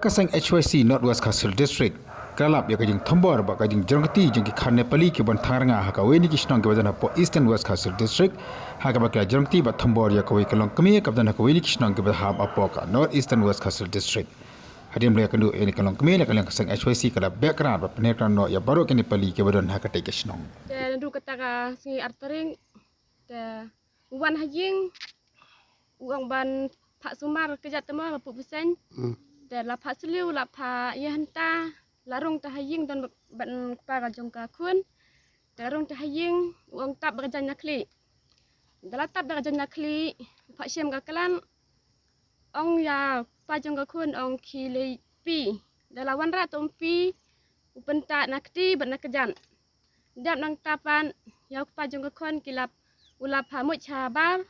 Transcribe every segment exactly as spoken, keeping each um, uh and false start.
Ka seng H Y C North West Khasi Hills District ka la lap ïa ka jingthombor bad ka jingjrong kti jong ki khar Nepali ki ban thang rnga ha kawei na ki shnong kiba don hapoh Eastern West Khasi Hills District, ha kaba ki la jrong kti bad thombor ïa kawei ka longkmie kaba don ha kawei na ki shnong kiba hap hapoh ka North Eastern West Khasi Hills District. Hadien ba la ïakynduh ïa kane ka longkmie, na ka liang ka seng H Y C ka la beh krad bad pynhiar krad noh ïa baroh ki Nepali kiba don ha katei ka shnong. Te naduh kata ka sngi ar tarik, te u wan ha ïing, u ong ban phah sumar kjat te mo ba phuh bseiñ. Hmm. Te la phah sliew, la phah ïa hynta, la rung te ha ïing, don bad kpa ka jong ka khun. Te la rung te ha ïing, u ong tap da ka jaiñ na khlieh. Da la tap da ka jaiñ na khlieh, u phah shem ka klan, ong ïa kpa jong ka khun, ong khie leit pie. Da la wanrah te um pie, u pyntah na kti bad na kjat. Dep nangta pat ïa u kpa jong ka khun ki la, u la phah mut shabar,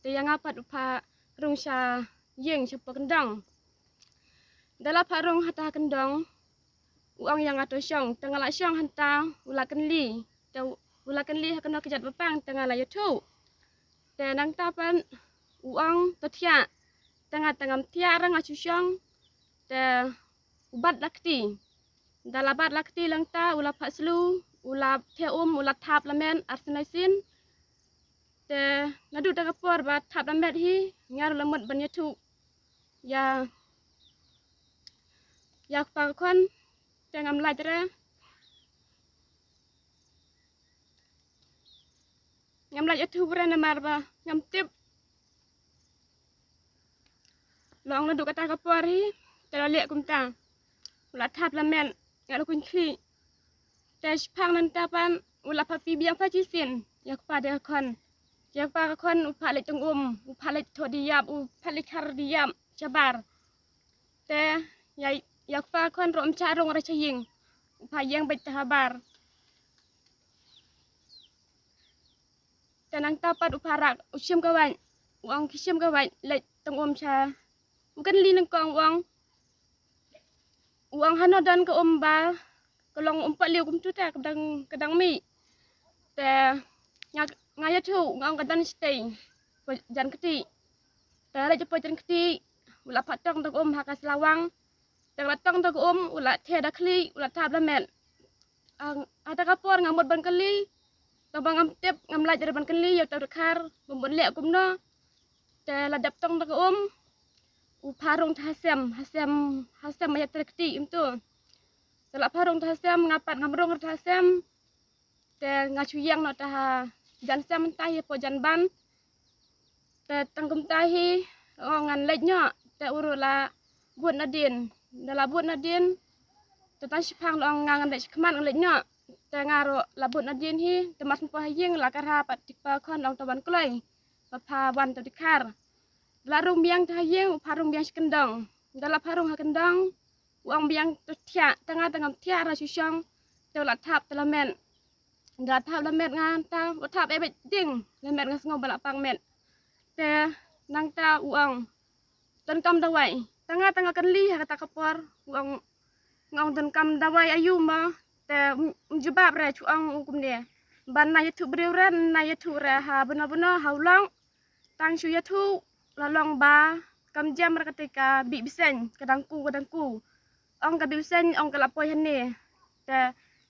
te ïa nga pat u phah rung sha ïing shapoh kyndong. Da la phah rung hata ha kyndong, u ong ïa nga to shong, te nga la shong hynta, u la kynli, te u la kynli ha kano ka jait ba pang, te nga la ïathuh. Te nangta pat u ong to thiah, te nga te ngam thiah re, nga shu shong, te u bat la kti. Da la bat la kti lyngta, u la phah sliew, u la thiah um, u la thap lamet arsien lai sien. Te naduh kata ka por ba thap lamet hi, nga ruh la mut ban ïathuh ïa, ïa u kpa ka khun, te ngam lait re. Ngam lait ïathuh re namar ba ngam tip. Long naduh kata ka por hi, te la leh kumta. U la thap lamet, nga la khun khlieh. Te shaphang nangta pat, u la phah pie biang sa shisien ïa u kpa de ka khun. Ïa u kpa ka khun, u phah leit tong um, u phah leit thoh diap, u phah leit khar diap shabar. Te ïa, ïa u kpa ka khun ruh um shah rung re sha ïing, u phah ïeng beit te habar. Te nangta pat u phah rah, u shim ka wait, u ong khie shim ka wait, leit tong um sha. U kynli nyngkong u ong, u ong hano don ka um ba ka long um pat liw kumtu te ka dang, ka dang mih. Te nga, nga ïathuh, nga ong ka don shatei, hapoh jan kti. Te leit hapoh jan kti, u la phah tong da ka um ha ka slawang. Te la tong da ka um, u la thiah da khlieh, u la thap lamet. Hata ka por nga mut ban kylli, tang ba ngam tip, ngam lait re ban kylli ïa uta u dkhar ba mut leh kumno. Te la dep tong da ka um, u phah rung te ha sem, ha sem, ha sem ba ïatrei kti kumtu. Te la phah rung te ha sem, nga pat ngam rung re te ha sem. Te nga shu ïeng noh te ha jan sem mynta hi hapoh jan ban. Te tang kumta hi, ong ngan leit noh, te u ruh la bud nadien. Da la bud nadien, te tang shiphang la ong nga ngan leit shakhmat ngan leit noh. Te nga ruh la bud nadien hi, te mar shen poi ha ïing la kyrha pat ïa u kpa ka khun, la ong to wan kloi, ba pha wan te u dkhar. Da la rung biang te ha ïing, u phah rung biang sha kyndong. Da la phah rung ha kyndong, u ong biang to thiah, te nga te ngam thiah re, shu shong, te u la thap te lamet. Da la thap lamet, nga te u thap eh beit ding, lamet nga sngew ba la pang met. Te nangta u ong donkam dawai. Te nga te nga kynli ha kata ka por, u ong, nga ong donkam dawai aïu mo, te um, um jubab re, shu ong u kumne, ba na ïathuh briew re, na ïathuh re ha bnai bnai ha u long. Tang shu ïathuh, la long ba kam jem re katei ka bih bseiñ, ka dang ku, ka dang ku. Ong ka bih bseiñ, ong ka la poi hangne. Te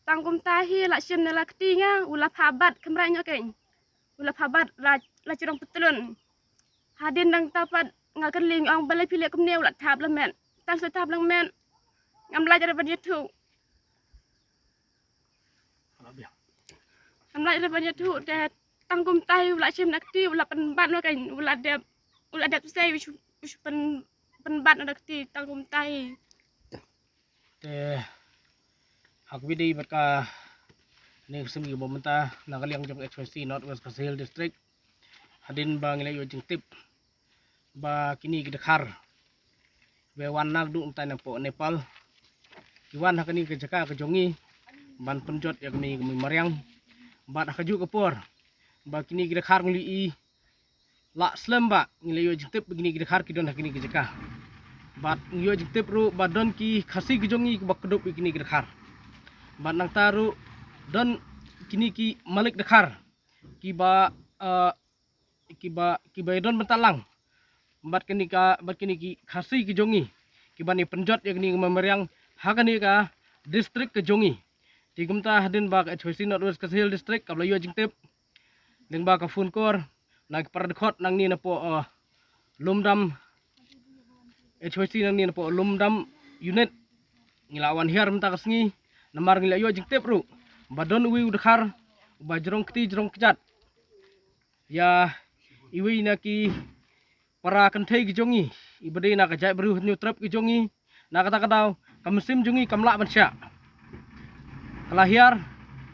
tang kumta hi la shim ne la kti nga, u la phah bat kynrad noh keiñ. U la phah bat la, la jrong patlun. Hadien nangta pat nga kylli, ong balei phi leh kumne, u la thap lamet. Tang shu thap lamet, ngam lait re ban ïathuh. Ngam lait re ban ïathuh, te tang kumta hi u la shim na kti, u la pynbat noh keiñ, u la dep, u la dep sei, u shu, u shu pyn, pynbat noh na kti, tang kumta hi. Te ha kaba ïadei bad kane ka sngi ba mynta, na ka liang jong H Y C North West Khasi Hills District, hadien ba ngi la ïoh jingtip ba kine ki dkhar ba wan naduh nangtai napoh Nepal, ki wan ha kane ka jaka ka jong ngi ban pynjot ïa ka mei, ka mei mariang. Bad ha kajuh ka por ba kine ki dkhar ngi la ïohi, la slem ba ngi la ïoh jingtip ba kine ki dkhar ki don ha kane ka jaka. Bad ngi ïoh jingtip ruh ba don ki Khasi ki jong ngi kiba kdup ïa kine ki dkhar. Bad nangta ruh don kine ki malik dkhar kiba, eh, kiba, kiba ïadon bynta lang bad kine ka, bad kine ki Khasi ki jong ngi, kiban ïa pynjot ïa kane ka mei mariang ha kane ka district ka jong ngi. Te kumta hadien ba ka H Y C North West Khasi Hills District ka ba la ïoh jingtip lyngba ka phone call na ki para dkhot nangne napoh, uh, Lumdam, H Y C nangne napoh Lumdam unit. Ngi la wan hiar mynta ka sngi namar ngi la ïoh jingtip ruh ba don uwei u dkhar uba jrong kti jrong kjat ïa iwei na ki para kynthei ki jong ngi, iba dei na ka jaitbynriew Hynñiewtrep ki jong ngi. Na kata ka daw ka mynsiem jong ngi kam lah ban shah. Ka la hiar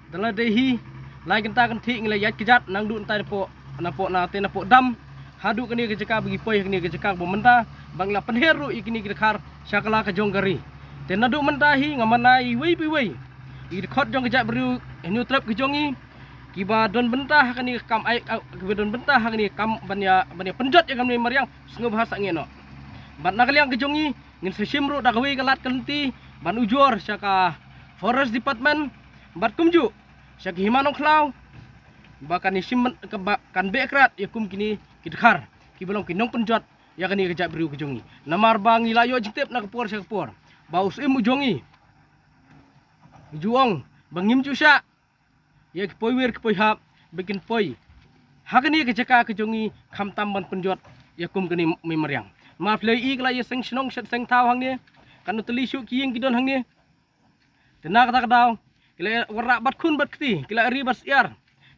da la dei hi lai kynta kynthih ngi la ïaid kjat nangduh ntai napoh, napoh na te napoh dam haduh kane ka jaka ba ngi poi ha kane ka jaka ba mynta ba ngi la pynher ruh ïa kine ki dkhar sha kylla ka jong ka ri. Te naduh mynta hi nga mane iwei pa iwei i dkhot jong ka jaitbynriew Hynñiewtrep ki jong ngi kiba don bynta ha kane ka kam ai, kiba don bynta ha kane ka kam ban ïa, ban ïa pynjot ïa kane ka mei mariang, sngewbha sangeh noh. Bad na ka liang ka jong ngi ngin sa shim ruh da kawei ka lad ka lynti ban ujor sha ka Forest Department bad kumjuh sha ka Hima Nongkhlaw ba kan ïa shim, ka ba kan beh krad ïa kum kine ki dkhar kiba long ki nongpynjot ïa kane ka jaitbynriew ka jong ngi. Namar ba ngi la ïoh jingtip na ka por sha ka por ba u syiem u jong ngi u ju ong ba ngim ju shah ïa ki poiwir ki poihap ba kin poi ha kane ka jaka ka jong ngi khamtam ban pynjot ïa kum kane mei mariang. Namar phi la ïohi ka la ïa seng shnong shet seng thaw hangne, katno tylli shuh ki ïing ki don hangne. Te na kata ka daw ki la ïa wanrah bad khun bad kti, ki la ïa ri bad syiar,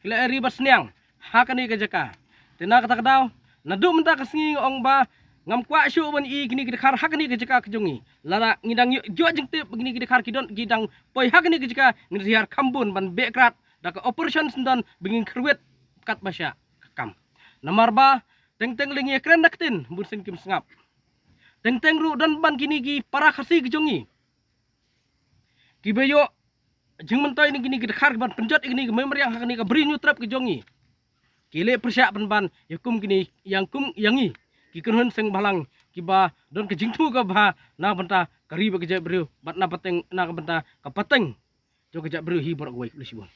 ki la ïa ri bad sniang ha kane ka jaka. Te na kata ka daw naduh mynta ka sngi nga ong ba ngam kwah shuh ban ïohi kine ki dkhar ha kane ka jaka ka jong ngi. Lada ngi dang ïoh, ïoh jingtip ba kine ki dkhar ki don, ki dang poi ha kane ka jaka, ngin sa hiar kham bun ban beh krad da ka operation syndon ba ngin kyrwit katba shah ka kam. Namar ba teng teng lei ngi ïa kren da ka ktien, bun sien kim sngap. Teng teng ruh don ban kine ki para Khasi ki jong ngi kiba ïoh jingmyntoi na kine ki dkhar ban pynjot ïa kane ka mei mariang ha kane ka bri Hynñiewtrep ka jong ngi. Ki leh pyrshah pynban ïa kum kine, ïa kum ïa ngi ki kynhun seng bhalang kiba don ka jingthmu kaba bha na ka bynta ka ri bad ka jaitbynriew bad na pateng, na ka bynta ka pateng jong ka jaitbynriew hi baroh kawei. Khublei shibun.